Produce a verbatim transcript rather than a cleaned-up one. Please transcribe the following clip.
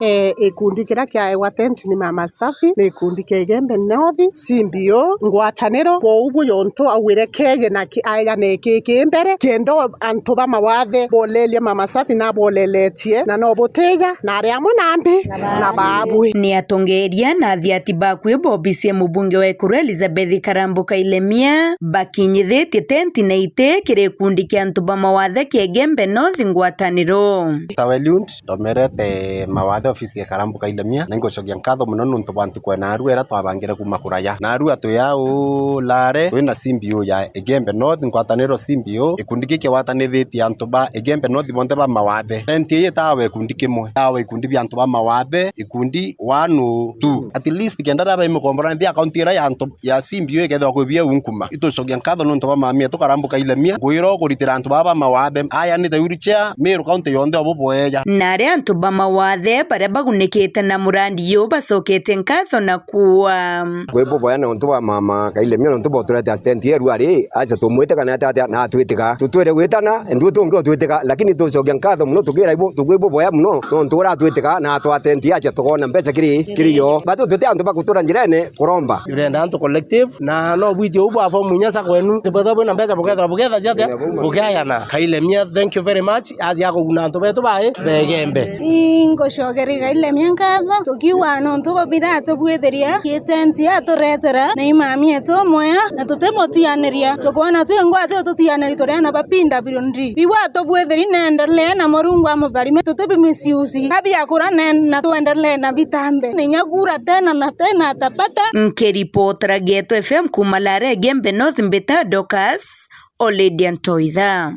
Eh, gikundi kiria kiaegwa tent ni Mama Safi, ni gikundi kia Igembe North, C B O, ngwataniro. Kwou bu yontu augire keje na ki-, aeja na iki ki mbere, kenda antu ba mawathe bolelie Mama Safi na boleletie, na no butija, na ari amwe na mbi, na babwi. Ni atongeria na athiati bakwi ba obisi ya mubunge wa Ekuru Elizabeth Karambu Kailemia bakinyithitie tenti na iti kiri gikundi kia antu ba mawathe kia Igembe North ngwataniro. Tawe Liund. Ndomerete mawathe ofisi ya Karambu Kailemia, na ingucokia nkatho mono nontu bwa ntuku ya naarua iria twabangire kuuma kuraya. Naarua twi au Lare, twina C B O ya Igembe North, ngwataniro C B O. Gikundi giki kigwatanithitie antu ba Igembe North bonthe ba mawathe. Tent ii itawa gikundi kimwe, itawa ikundi bia antu ba mawathe, ikundi one o two. At least kenda riria bai mukomborani nthi akaunti iria ya antu ya C B O ikethirwa kwi bia unkuma. Itucokia nkatho nontu bwa mami etu Karambu Kailemia, ngwira ukuritira antu baba mawathe. Aya ni the wheelchair, Meru County yonthe obo bweja. Na aria antu ba mawathe baria bagunikite na murandi uyu bacokete nkatho na kuua. Kwi buboya nontu bwa mama Kailemia nontu bwa uturete assistant yeru ari, acha tumwite kana ate atia na atwitika. Tutwire gwitana, ndu tungi utwitika, lakini tucokia nkatho mono tukira ibu, tukwi buboya mono nontu uratwitika na atwa tent acha tukona mbeca kiri, kiri yo. Batu tuti antu ba gutura njirene kuromba. Turenda antu collective, na no bwiti uu bwa form inya sa kwenu. Tibwethwa bwina mbeca bukethwa buketha ciatia? Bukeyana. Kailemia, thank you very much. Aja kuguna antu betu bai begembe. Ingucokeria Kailemia nkatho, tukiuga nontu bwa biria atubwithiria, gitenti aturetera, na imami etu mwea, na tutimutianiria. Tukwona twi ngwati ututianiri turi ana ba P W D. Biu atubwithiri neendelee na Murungu amutharime, tutibimisiusi. Abia kura neen-, na twendelee na bitambe. Ninya kura tena na tena atapata. Nkiripotera Geto F M kuuma Lare Igembe North, mbita Dorcas Oledia Ntoitha.